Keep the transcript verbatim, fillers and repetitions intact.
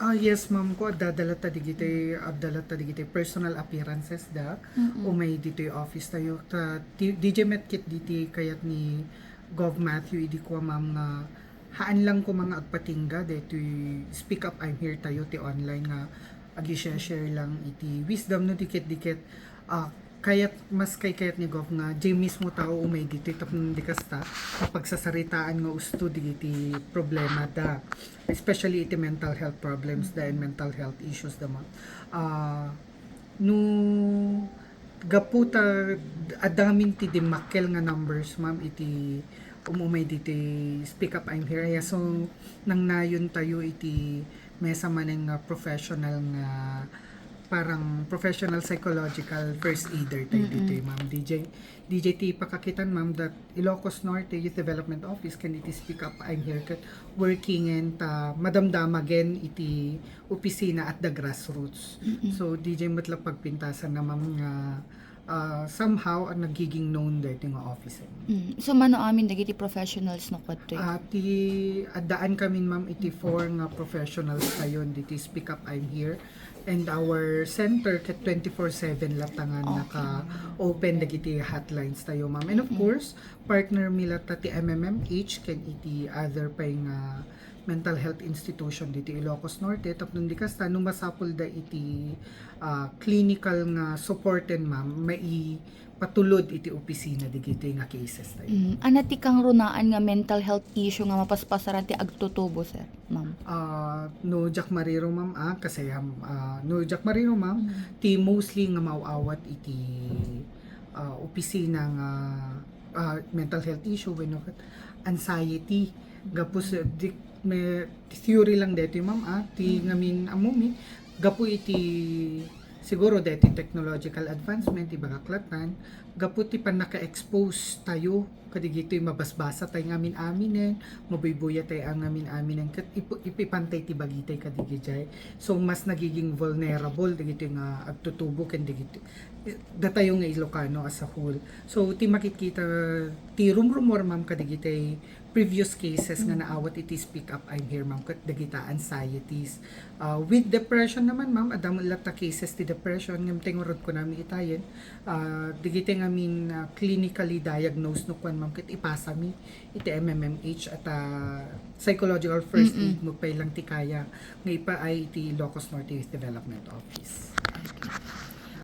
Ah, yes, ma'am ko, adda latta digiti, adda latta digiti personal appearances da, umay ditoy office tayo. Ta, di, D J met kit diti kayat ni Gov Matthew idi kua, ma'am, nga haan lang ko mga agpatingga detoy Speak Up, I'm Here tayo ti online nga agi-share lang iti wisdom no dikit-dikit. Ah, kayat, mas kay kayat ni Gov nga di mismo tao umay ditoy tapno di kasta, mapagsasaritaan nga usto digiti problema da, especially iti mental health problems da and mental health issues da, ma'am. Ah, no gapu ta adda ngamin ti dimmakkel nga numbers, ma'am, iti umumay diti Speak Up, I'm Here. Aya, so, nangnayon tayo iti mesa manen nga professional nga parang professional psychological first aider tayo ditoy, ma'am. D J, D J ti pakakitan, ma'am, that Ilocos Norte Youth Development Office ken iti Speak Up, I'm Here ket workingen ta madamdamagen iti opisina at the grassroots. So, D J met la pagpintasan na, ma'am, nga ah, somehow a nagiging known daytoy nga office. Mm. So, mano amin dagiti professionals no kadtoy? Ah, ti addaan kamin, ma'am, iti four nga professionals tayon diti Speak Up, I'm Here. And our center ket twenty-four seven latta nga naka-open dagiti hotlines tayo, ma'am. And of course, partner mi latta ti M M M H ken iti other pay nga mental health institution diti Ilocos Norte tapno di kasta no masapulda iti ah, clinical nga supporten, ma'am, maipatulod iti opisina digitoy nga cases tayo. Mm. Ania ti kangrunaan nga mental health issue nga mapaspasaran ti agtutubo, sir, ma'am? Ah, no diak mariro, ma'am, ah, kasi, um, ah, no diak mariro, ma'am, ti mostly nga maaw-awat iti ah, opisina nga ah, mental health issue wenno ket anxiety. Gapu sa di, may theory lang daytoy, ma'am, ah, ti ngamin ammumi gapu iti siguro daytoy technological advancement ti bagaklattan, gapu ti pannaka-expose tayo kadigitoy mabasbasa tay ngamin-aminen, mabuybuya tay ngamin-aminen ket ipu- ipipantay ti bagitay kadigijay. So, mas nagiging vulnerable dagitoy nga agtutubo ken dagitoy datayo nga Ilocano as a whole. So, ti makitkita, ti rumrumor, ma'am, kadigitay previous cases nga naawat iti Speak Up, I'm Here, ma'am, ket dagita anxieties. Ah, with depression naman, ma'am, adda met latta cases ti depression, ngem ti ngarud kunami itayen, ah, dagitay ngamin, ah, clinically diagnosed no kuan, ma'am, ket ipasami iti M M M H at, ah, psychological first aid no pay lang ti kaya nga ipaay iti Ilocos Norte Youth Development Office.